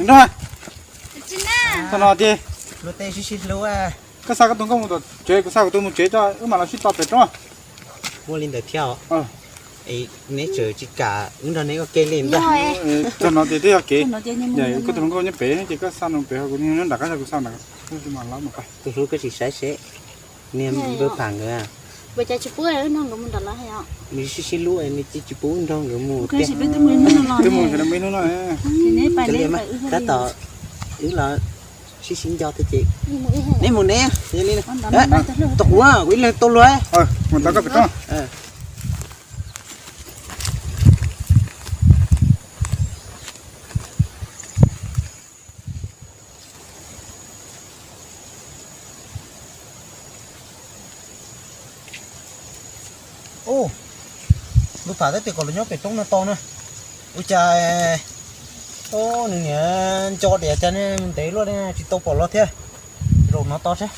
Nrog, txog no ces, luag tej sib sib hlub. Koj xa koj tus nkauj mus tom tsev, kuv xa kuv tus mus tsev, wb mam los sib tos pem roob. Muaj li ntawd thiab os. Neb tseem tsis kam wb nrog neb ua ke li ntag. Txog no ces twb yog kev. Koj tus hluas nkauj nyob pem ces koj xa nws pem, kuv nyob nram qab, kuv xa nram. Tus hlub koj tsis saib seb niag npawg Pham nkawd, nws sib sib hlub, nws tsis pub nrog nkawd mus tiag. Twb mus sawv daws mus ib hnub no. Tab tom wb los sib sib nco tiag ces neb mus neb, yog li, tos kuv, kuv ib leeg tau luag. Ub, npawg Pham tab tom kom los nyob pem roob no tos na. Ua cas nws niam nco diam cas ne, ntev luaj ne tsis tau pom los thiab. Zaum no tos seb.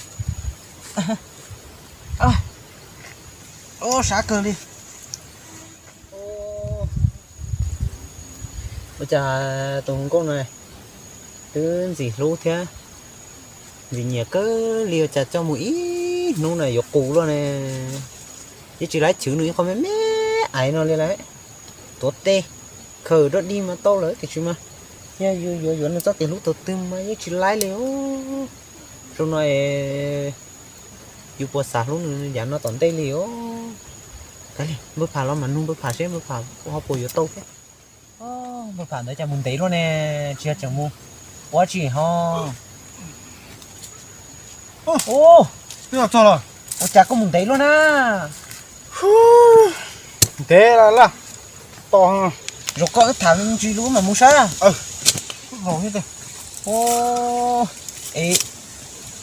Ub, sab kawg li. Ua cas tus nkauj no twb ntxim hlub thiab ntxim nyiam kawg li, ua cas coj mus ib hnub no yuav qus luaj ne. Yeej tsis laib chwv nws ib qho me me aiv no li lawm. Tuav tes khaws dog dig mas tau lawm tiam sis mas yog yuav yuav nws txoj kev hlub thaum twg mas yeej tsis laib li. Zaum no es yus puas xav hlub nws yav no tom ntej li os. Kav liam, npawg Pham los mam nug npawg Pham seb npawg Pham ho puas yuav tau thiab. Npawg Pham ntawd cas mus ntev luaj ne, tsis yog tseem mus ua dab tsi ho. Ua cas koj mus ntev luaj na? Ntev lawm, tos. Zaum koj wb tham me ntsis lub mam mus saib. Es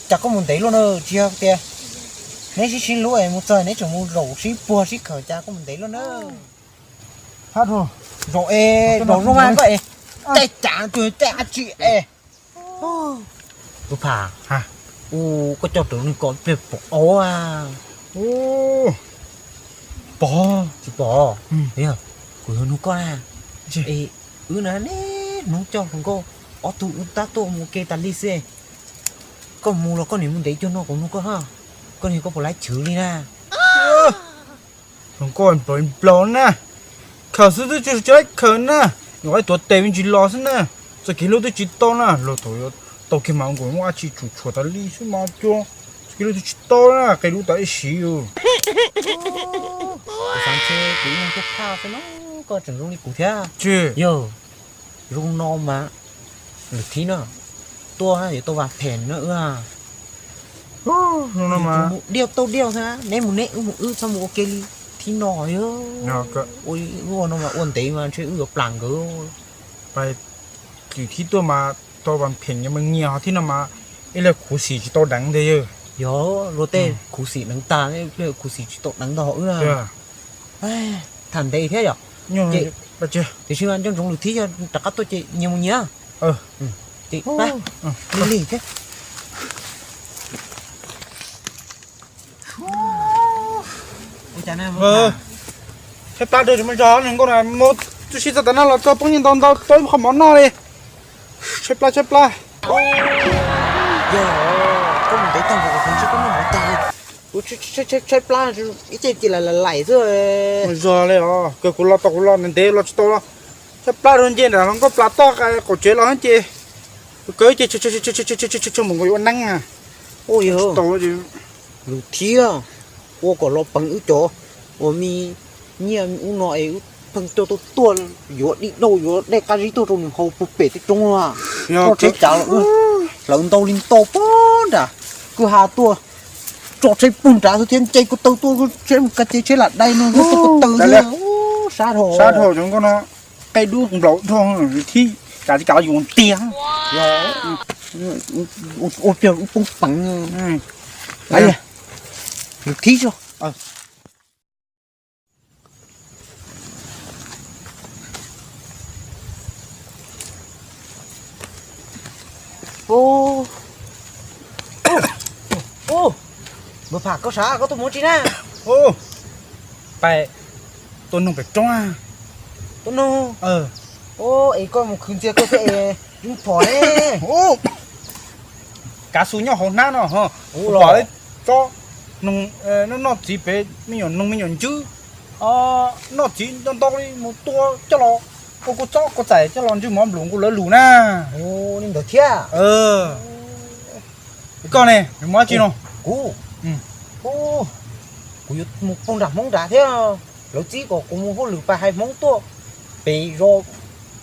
cas koj mus ntev luaj na, tsis yog tias neb sib sib hlub es mus txog neb tseem mus zaum sib puag sib khawm, cas koj mus ntev luaj na? Zaum es zaum zoo mas koj es caij cav tus caij dab tsi es. Npawg Pham, ua koj coj raws nws kom pliag pom os. Pom, tsis pom. Yog kuv yuav nug koj na, es wb na niaj hnub coj hluas nkauj ob tug wb tab tuaj mus ua ke tas li xwb. Koj mus los koj niam mus ntev cuag no kuv nug koj, koj niam koj puas laib chwv li na? Hluas nkauj nplaum nplaum na, khawm xwb twb tsis laib khawm na, nyuam qaib tuav tes me ntsis los xwb na. Txoj kev hlub twb tsis tau na, luag thaum yuav tau kiag mas nkaus muaj dab tsi tshum tshuam tas li xwb mas cua. Txoj kev hlub twb tsis tau na, qe lub tas ib siv. Kuv xav ntshe kuv ib leeg tuaj phaj xwb no, koj tseem zoo li kuv thiab. Yog zoo no mas lwm thib no tuaj yuav tau vas phem na wb. Mus diaj tau diaj xwb, neb mus neb, wb mus wb, txhob mus ua ke li thib no. Ua no mas ua ntev mas ntshe wb yuav plam nkawd. Lwm thib tuaj mas tau vas phem nyias mas nyias ho, thib no mas ib leeg khuv xim tsis tau deev ntag yog. Yog luag tej khuv xim deev tag, khuv xim tsis tau deev ntag wb. Tham ntev thiab yom. Tiam sis mas nco ntsoov lwm thib yog rov qab tuaj ces nyias mus nyias. Ces li li thiab. Tshaib plab rau tsis muaj zog, nws nkauj na mus tub sib txog tas no los txog poob nyiaj ntau ntau tau ib qho mov noj li. Tshaib plab tshaib plab. Yog koj mus ntev tag npaum kuv ntshe koj noj mov tag. Kuv tshaib plab ib ce cia li laim xwb. Zog li os, kawg kuv los tau, kuv los ntev los tsis tau los tshaib plab rau nce nram hluas nkauj plas toj qaum tsev los ces kuv kawg ces tshee mus nkaus yuav ua neeb. Ua yog lus thiab, ua kom los peev wb cov uas me nyiaj ub no es wb pheej coj tuaj tuaj yuav di dauj yuav dej qab zib tuaj rau nws haus puag pem tej roob. Tso tsheb cav los hlawv ntau li ntau pob nram kwj ha tuaj, tso tsheb puag nrad xwb thiab nce ko taw tuaj, tsheb mus ka ce tsheb lam dai no ko taw thiab. Sab dhau, sab dhau cov nkauj no, qe dub nplaum dhau, thib kav kav yuav tiag. Ua pliag wb poob peev. Lus thib tso. Npawg Pham, koj sav koj tuaj mus tsi na? Pais Tuaj noog pem roob. Tuaj noog? Es koj mus khwv ntxiag koj thiab es phom ne. Kav xu nyob hauv hnab no, ua pom tsob, noj txiv pem me nyuam noog me nyuam ntswb, noj txiv ntau ntau li mus tua coj los ua kua txob kua txaim coj los ntswj mov nplum nkaus lawv lus na. Li ntawd thiab. Koj ne, mus dab tsi no? Kuv, kuv yuav mus pug nram Hmoob nrad thiab. Lawv txib kom kuv mus hauj lwm pab hais Hmoob tuaj pem zos,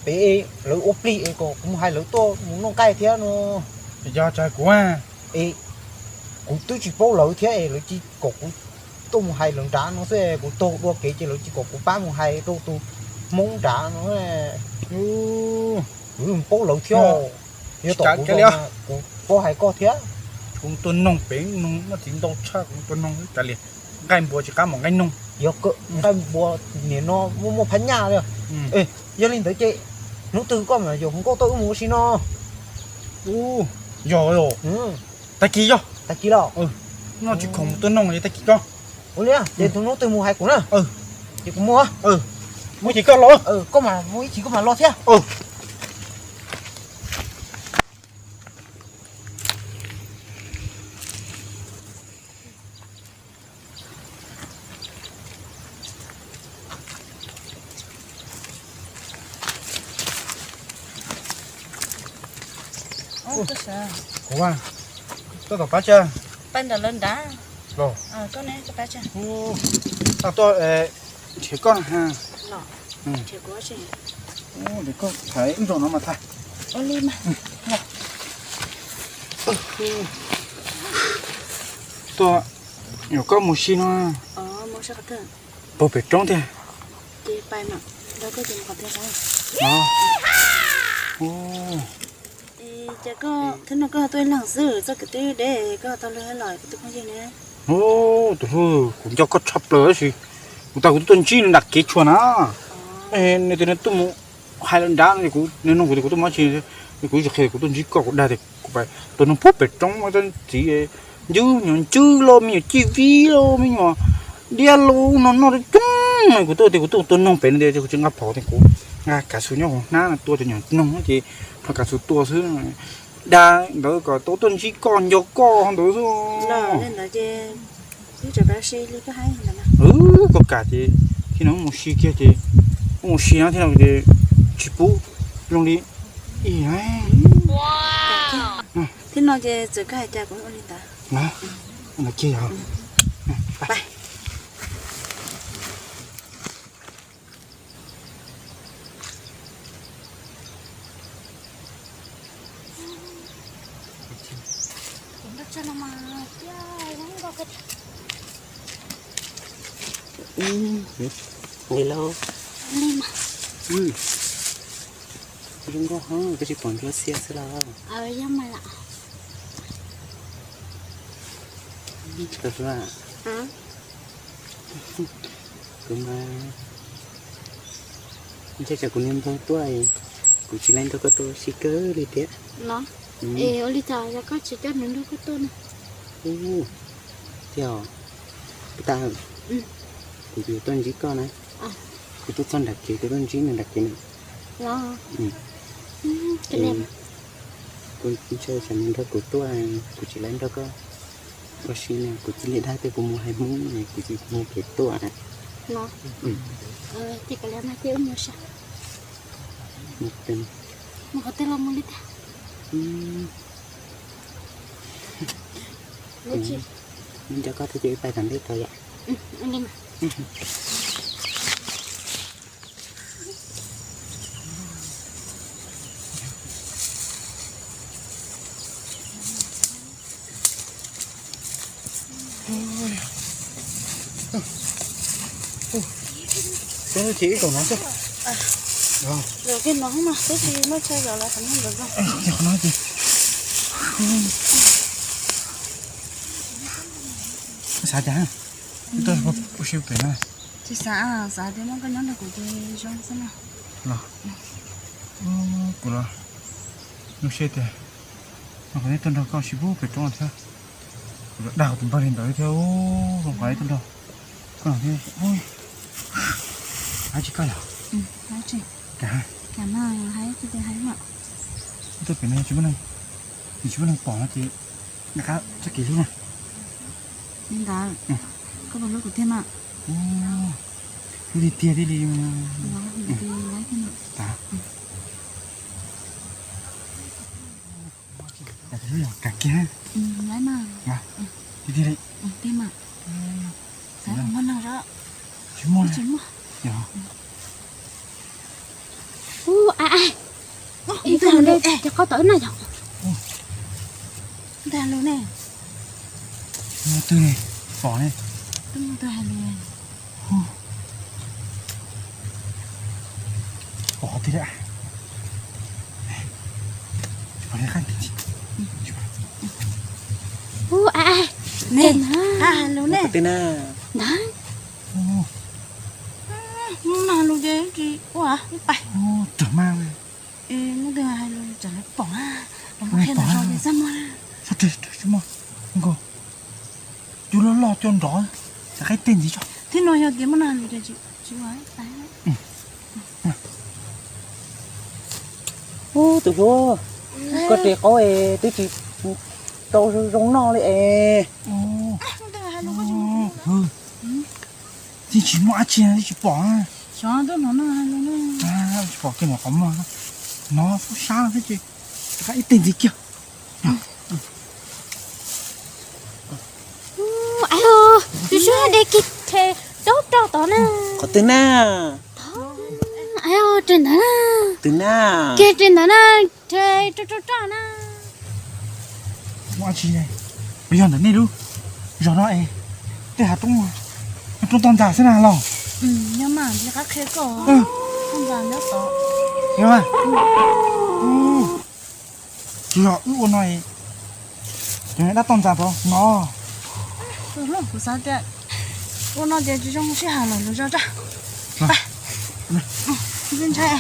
pem lawv ua plig es kom kuv mus hais lawv tuaj mus noj nqaij thiab no. Yog tsis hais kuv, es kuv twb tsis paub lawv thiab es lawv tsis kom kuv tuaj mus hais lawv nrad no xwb, kuv taug dua kev ces lawv tsis kom kuv pab mus hais rau tus Hmoob nrad no. Kuv paub lawv thiab, yog tom kuv, kuv paub hais koj thiab. Kuv tuaj noog pem, noog noj txiv ntau tshaj, kuv tuaj noog kav liam nqaij npua tsis qab mus nqaij noog. Yog nqaij npua nim no muaj muaj phab nyaj li. Yog li ntawd ces hnub twg koj mam yuav hu nkauj tuaj wb mus ua si no. Yog, tag kis yog. Tag kis los? Noj tsis khoom tuaj noog li, tag kis koj. Ua li ces hnub twg mus hais kuv na. Ces kuv mus. Mus ib chim koj los. Koj mam mus ib chim koj mam los thiab. Kuv, koj tom pab tsa? Pab ntawm lawv nrad. Los, tuaj nrhiav koj na. Koj tham ib nrog no mas tham. Tuaj, nyuam koj mus si no. Puag pem roob tiag. Ces koj, thaum no koj tuaj ib leeg xwb, txoj kwv tij deb, koj tau luag los kuv tus phooj ywg ne. Tus hlub, kuv nco koj tshaj plaws tab sis kuv tas kuv twb tuaj ntsib nws nram kev tshuam na. Nws tias nws tuaj mus hais lawv nrad no, nws nug kuv tias kuv tuaj mus dab tsi, kuv tsis qhia, kuv tuaj ntsib koj, kuv dag tias kuv tuaj noog puag pem roob, txiv ntswb, nyuam ntswb los me nyuam cij vib los me nyuam diab los no noj coob coob, kuv tuaj tias kuv tuaj tuaj noog pem no tias kuv tsis nqa phom tias kuv nqa kav xu nyob hauv hnab no tua cov nyuam noog ces rho kav xu tua xwb. Dag ntawd kom tau tuaj ntsib koj nco koj ntawd xwb. Koj kam ces thiab no mus si kiag ces, mus si no thiab no ces tsis pub zoo li ib. Thiab no ces txawm koj hais cas kuv ua li ntawd. Li lauj, zoo nkauj heev, koj tsis pom nruab xiab xwb los? Kuv mas ntshe tsam kuv niag npawg tuaj, kuv tsis laij nrog koj tuaj ua si kawg li thiab. Es ua li cas yog koj tsis coj nws nrog koj tuaj na? Tiag, kuv tas, kuv yuav tuaj ntsib koj na. Kuv tuaj txog nram kev, kuv tuaj ntsib nws nram kev na. Kuv ntshe tsam nws nrog kuv tuaj, kuv tsis laij nrog koj ua si na, kuv cia li dag tias kuv mus hais Hmoob, kuv tsis mus kev tuaj. Mus qhov twg los mus li ntag. Nco koj thiab ces wb pais tom ntej tau yom. Ces ib kaum no xwb. Qhov no ces xav cas, ua si pem na. Tsis xav, xav tias muaj koj nyob nrog kuv ces zoo xwb na. Los, kuv los zoo siab tias qhov nej tuaj nrog koj ua si pem roob thiab. Kuv los dag kuv tus npawg li ntawd thiab, zoo qhov nej tuaj nrog koj thiab. Hais tsis koj yog? Ka, tuaj pem no tsis muaj neeg, tsis muaj neeg pom no ces nqa txoj kev hlub na. Ntawd, koj puas hlub kuv tiag mas? Hlub tiag tiag thiaj li. Kam kiag. Tiag tiag li. Tsis muaj. Ub, a, a, ib tug hais lus ces qhov tod na yog. Ntag lus ne. Twg ne? Pom ne. Twb muaj twg hais lus. Pom tiag. Ub, a, a, ne, hais lus ne. Twg na? Ntag. Hnub no lus ces tsis ua ib pais. Tawg mas. Hnub twg hais lus tsam lawv pom, lawv muab qhia ntawm zos ces txaj muag na. Tsis muaj, nkauj. Cua loj loj cua nrov, rov qab tej ntxiv tso. Thiab no yog tias muab no lus ces tsis ua ib pais. Ub, tus hlub, koj ris qaub es twb tsis tau zoo noj li es. Twb tsis muaj dab tsi, twb tsis pom. Tsis pom kiag no qhov muag no, sab sab thiab ces rov qab ib teg ntxiv kiag. Tus xyoob de kiag rhe rau roj tod na. Qhov twg na? Ais, rhe ntawd na. Twg na? Kiag rhe ntawd na, rhe rau rau roj na. Muaj dab tsi, puas yog ntawm nej lub zos no es tej hav roob, hav roob toj ntxas xwb na los? Nyob mas ntshe qab qhia koj, toj ntxas nyob tod. Tsis yog wb ua no, cov dab toj ntxas tod no. Kuv xav tias ua no ces tsis zoo sij hawm lawm, lwm zaus tso. Ntshai.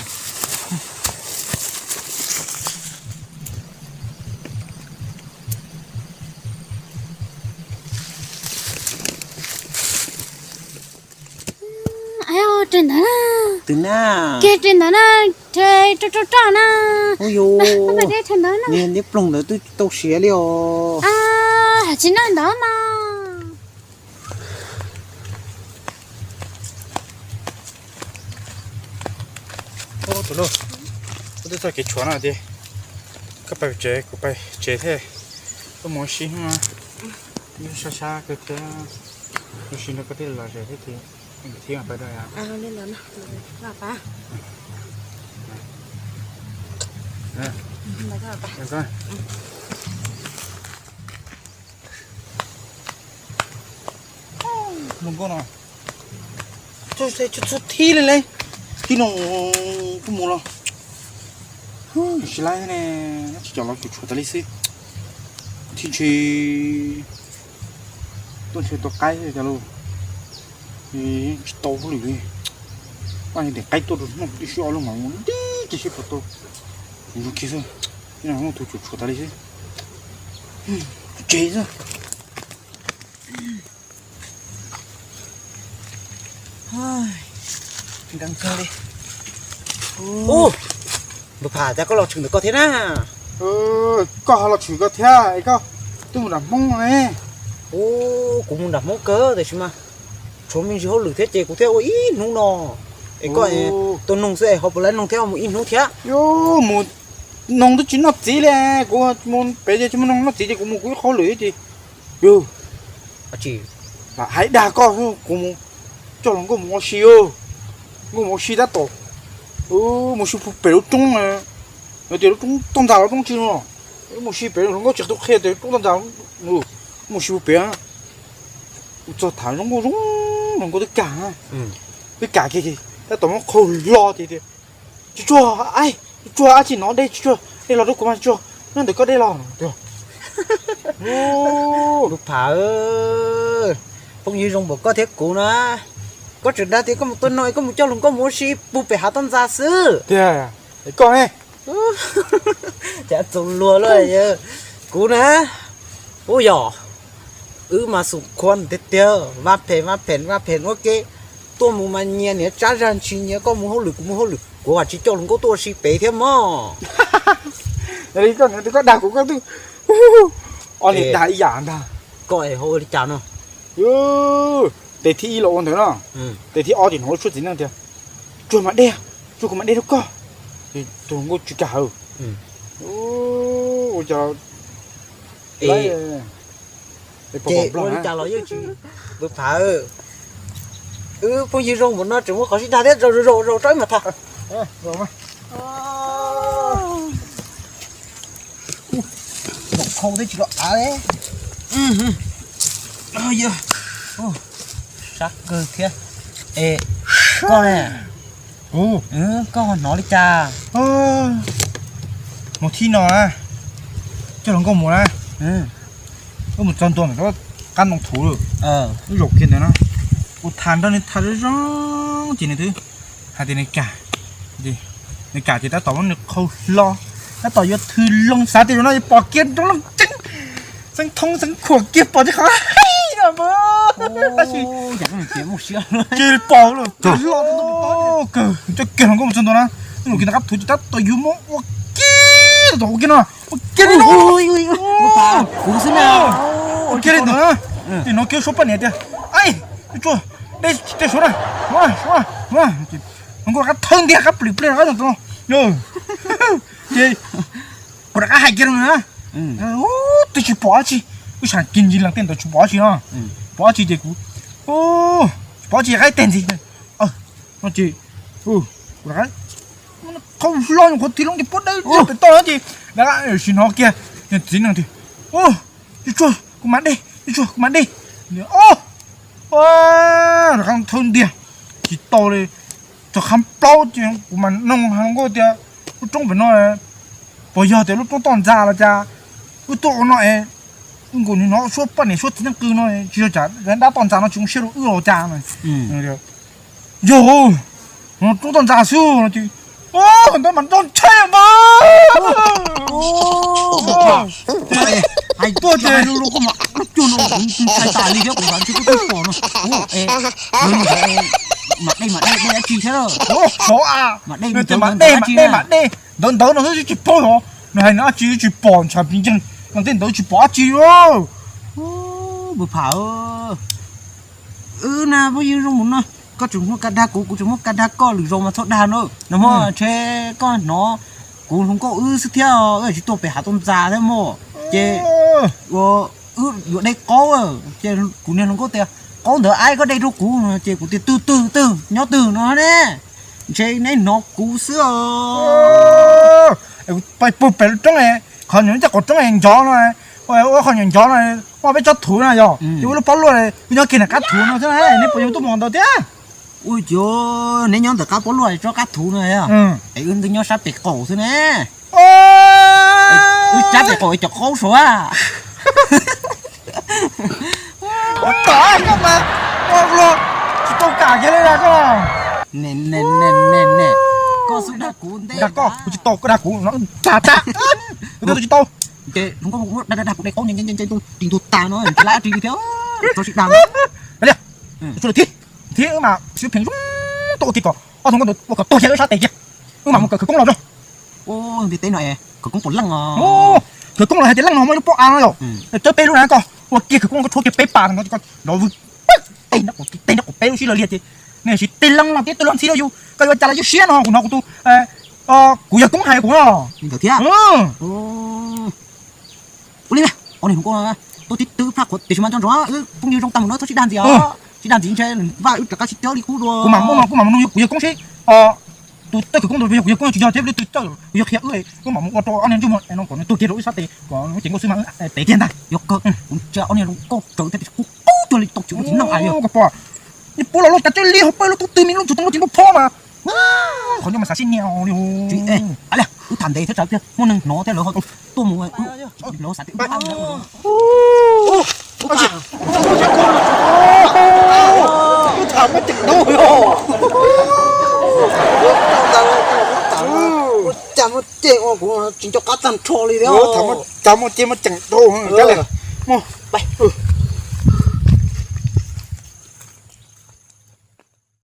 Ais, rhe ntawd na. Twg na? Kiag rhe ntawd na, rhe rau rau roj na. Ub, yus, rhe ntawd na. Niag ntiab ploog ntawd twb tau siav li os. Hais tsis noj ntawd mas. Tus hlub, koj twb txoj kev tshuav no tiag, koj pais tsev kuv pais tsev thiab, koj mus ua si hnub no, sab sab kawg thiab, ua si no koj thiaj los ze thiab ces thiaj pais dua. Hluas nkauj no, txhob thib li le, thib no kuj mus los. Tsis laib ne, tsis cov los cuam tshuam tas li xwb. Thib ntshe tuaj ntshe tua qaib cas lauj. Tsis tau hauj lwm li. Paj niag tim qaib tuaj rau hnub ib sij ob lub mas mus deb kiag seb puas tau. Mus kiag xwb, ib no hnub tus cuam tshuam tas li xwb. Tsev xwb. Nkees kawg li. Ub, npawg Pham, cas koj los tshwm ntawm koj thiab na? Koj ho los tshwm koj thiab es koj twb mus nram Hmoob no ne. Ub, kuv mus nram Hmoob kawg tiam sis mas tshuav me ntsis hauj lwm thiab ces kuv thiaj ua ib hnub no. Es koj tuaj noog xwb es ho puas laib noog thiab ho mus ib hnub thiab? Mus noog twb tsis noj txiv li, kuv mus pem ces tsis muaj noog noj txiv ces kuv mus kuv ib qho hauj lwm ces. Yus, hais dag koj, kuv mus coj hluas nkauj mus ua si, nkauj mus ua si tab tom mus si puag pem lub roob, tias lub roob toj ntxas los roob tsis no, mus si pem hluas nkauj tsis tau qhia tias lub roob toj ntxas, mus si puag pem. Kuv txog tham zoo nkauj zoo, hluas nkauj twb kam, twb kam kiag, tab tom muab qhau hlo tias, tsis tsuag, tsis tsuag dab tsi no dej, tsis tsuag dej los rau kuv mas tsis tsuag, nyob ntawm koj dej los. Npawg Pham, phooj ywg zoo npaum koj thiab kuv na, koj tseem dag tias koj mus tua noog es koj mus coj hluas nkauj mus ua si puag pem hav toj ntxas xwb. Tiag, koj ne? Cas txaus luag luaj. Kuv na, ub yog, wb mas xum khuab tiag tiag, vaj phem vaj phem vaj phem ua ke, Tuaj mus mas nyias niam tsab zag ntsis, nyias koj mus hauj lwm kuv mus hauj lwm, kuv vam tsis coj hluas nkauj tuaj ua si pem thiab mog. Yog li koj niam koj dag kuv koj twb, o niam dag ib yam ntag. Koj es ho ua li cas no? Tes thib ib los ua ntawd no, tes thib ob ces hnov lub suab txiv neej tias, tsuag mas dej, tsuag kuv mas dej rau koj. Ces tus hluas nkauj tsis kam hawv. Ua cas, ces ua li cas los yeej tsis, phav, wb phooj ywg zoo npaum no tseem muaj qhov sib dag thiab, zaum zaum zaum tso ib mas tham. Khau thiab tsis los av li. Sab kawg thiab. Es koj ne, koj hnov li cas? Mus thib no na, coj hluas nkauj mus na, wb mus txog ntua ntawm qab ntoo thuv lawm, wb zaum kiag ntawd na, kuv tham nrog nws tham zoo zoo ces nws twb hais tias nws kam, nws kam ces tab tom muab nws qhau hlo, tab tom yuav thw loo xav tias zaum no yuav pom kiag nroo looj ceeb, xeeb thoob xeeb khuam kiag pom tej qhov haib no mas. Tab sis ces pom lawm, hlo kawg, coj kiag hluas nkauj mus txog ntua na, zaum kiag ntawm qab thuv ces tab tom yuav muab ua kiag, tab tom ua kiag no, ua kiag li no, ua kiag li ntawd na, ces hnov kiag suab poj niam tias, ai, tsuag, dej tsis suav na, suav, suav, hluas nkauj rov qab thawb ntiag qab plis pliag rov qab no, ces kuv rov qab hais kiag rau nws na, twb tsis pom dab tsi, wb sam kis ntsis lees tej ntawd tsis pom dab tsi no, pom dab tsi ces kuv, tsis pom dab tsi qaib teg ntxiv no ces kuv rov qab qhau hlo nyuam qhuav thw loo ces puab dawb pem toj no ces rov qab sim hnov kiag txiv neej tias, tsuag, kuv mam dej, tsuag, kuv mam dej, rov qab thawb ntiag, tsis tau li, txog qhov plaub ces kuv mam nug hluas nkauj tias, lub roob pem no puas yog tias lub roob toj ntxas los cas, wb tuaj ua no es nkaus nws hnov suab poj niam suab txiv neej qw no tsis yog tsam dab toj ntxas no tsis zoo siab rau wb los cas no. Yog, roob toj ntxas xwb no ces, ntawd mas nroj ntshai mas. Hais tuaj ces, ntshai tas li thiab kuv xav ntshe kuv twb pom no. Mam dej mam dej dej dab tsi thiab? Mam dej mam dej mam dej mam dej ntawd ntawd no xwb tsis paub os. Nws hais nws dab tsi tsis pom, ntshav pis ntseeg no tej ntawd tsis pom dab tsi. Phav, wb na phooj ywg zoo mus no, koj tseem muab ka dag kuv, kuv tseem muab ka dag koj, lwm zaus mas txhob dag na. Nag hmo ntshe koj hnov kuv hluas nkauj wb xwb thiab, wb tsis tuaj pem hav toj ntxas thiab mog. Ces ua wb yuav de qaub, ces kuv niag hluas nkauj tias, qaub ntawd aib koj de rau kuv no, ces kuv tias twg twg twg nyob twg no ne. Ntshe neb hnov kuv xwb os. Pais pug pem lub roob, qhov nyuam tej qaum roob ncov no, ua qhov nyuam ncov no, ua peb tsob thuv no yog ces ua lub pob luaj, wb nyob kiag ntawm qab thuv no xwb, neb puas yog tuaj mus ntawd thiab? Ua ciav neb nyob ntawm qab pob luaj tsob qab thuv no, es wb nyob sab pem qaum xwb ne. Wb sab pem qaum cov qaub saud. Ua tom koj mas, ua luag tsis tau kam kiag li koj. Koj xub dag kuv ntej, dag koj, kuv tsis tau koj dag kuv no, tag tag, kuv tsis tau. Ces dag kuv de qaub, ris ntug tas no tsis laib dab tsi li thiab. Tso sib dag. Li, tso lawm thiab, thiab wb mas sib pheej zoo, tuaj ua ke kom ob tug nkauj ntawd ua kom tuag kiag wb sab tes kiag, wb mam mus kawm khawv koob los tso. Ua, ntiaj teb no es khawv koob puas leej os? Khawv koob los hais tias leej no muaj ib lub pob av no yom, tsawb peb lub na, koj ua kiag khawv koob koj tshuab kiag peb pas no, koj nrov vwg, tej nrab qaum peb lub sib law liag ces nej siv tej leej no thiab tej leej ntxhi rau yus, koj yuav ua cas los yeej siab no, kuv hnov kuv tus, kuv yawg koob hais kuv no. Ntawd thiab. Ua li, ob niag hluas nkauj tuaj tib twb phaj qhuav tiam sis mas nco ntsoov wb phooj ywg zoo tag mus no txhob sib dag ntxiv os, sib dag ntxiv ntshe npaj wb rov qab sib cawb li qub dua. Kuv mam muab no, kuv mam mus nug kuv yawg koob seb tus tawj khawv koob ntawd yog kuv yawg koob tsis yog thiab, leej twg tawj yog qhia wb, wb mam mus ua rau ob niag ntsej muag no kom nws tuag kiag rau wb sab tes kom lub cev nkauj xwb mas wb tev kiag ntag. Yog kawg, kuv ntsia ob niag zoo nkauj tsawv thiab tiam sis kuv paub cuag li tau tsis ua txiv neej hais li os. Koj pom, nws puab los loj tas li ho peb lub tub twg me lub ntsuag tau lub cev nkauj phob mas. Qhov nyob mas xav sib nias li. Wb tham ntev thiab tsawv tiag muaj neeg hnov thiab lawv ho tuaj mus, lawv xav tias wb tham muaj ceem dau, cas muaj ceem ua kuv tsis nco qab tag nrho li thiab. Tham muaj ceem muaj ceem dau, cas li, muaj, pais.